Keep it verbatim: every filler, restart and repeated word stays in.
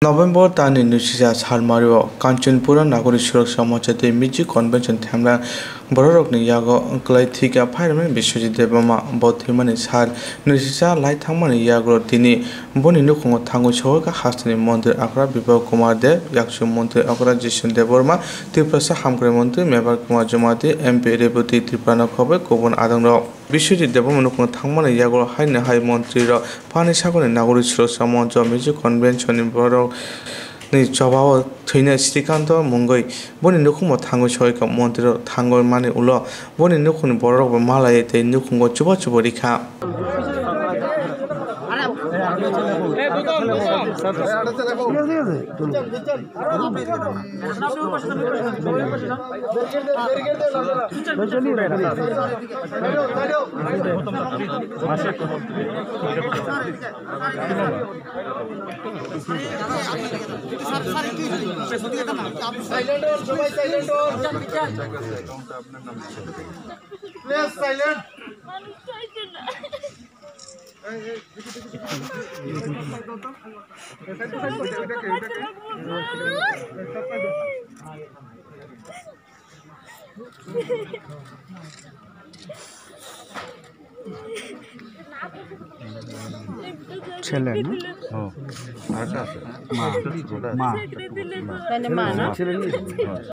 November talni nui sisa salmario Kanchanpura Nagori Suroksha Moncha tei Music Convention themla bororokni yago kwlai thwikha phairwmani Biswajit Debbarma. Bo thwimani sal nui sisa lai thangmani yagulo tini boni nukhungo thangwi sohorkha hasteni montri okra Bipok Kumar Deb, yakchu montri okra Jishan Debbarma, Tiprasa hamkrai montri Mevar Kumar Jamatia, M P Rebati Tripura no khobwi kubun adongrok. Biswajit Debbarma nukhungo thangmani yagulo haino hai montri rok Pani Sagorni Nagori Suroksha Moncha Music Convention ni borok ni chobao thwina Srikanto mungwi boni nukhungbo thangwi sohikha. Montri rok thangwi mani ulo boni nukhungni bororokbo malaiwi tei nukhungo chuba chuba rikha. Silent হন, সবাই silent হন। Please silent। ছেলে না? ও। আরেকটা আছে। মা। মা। তাহলে মা না? ছেলে নিয়ে যাবো।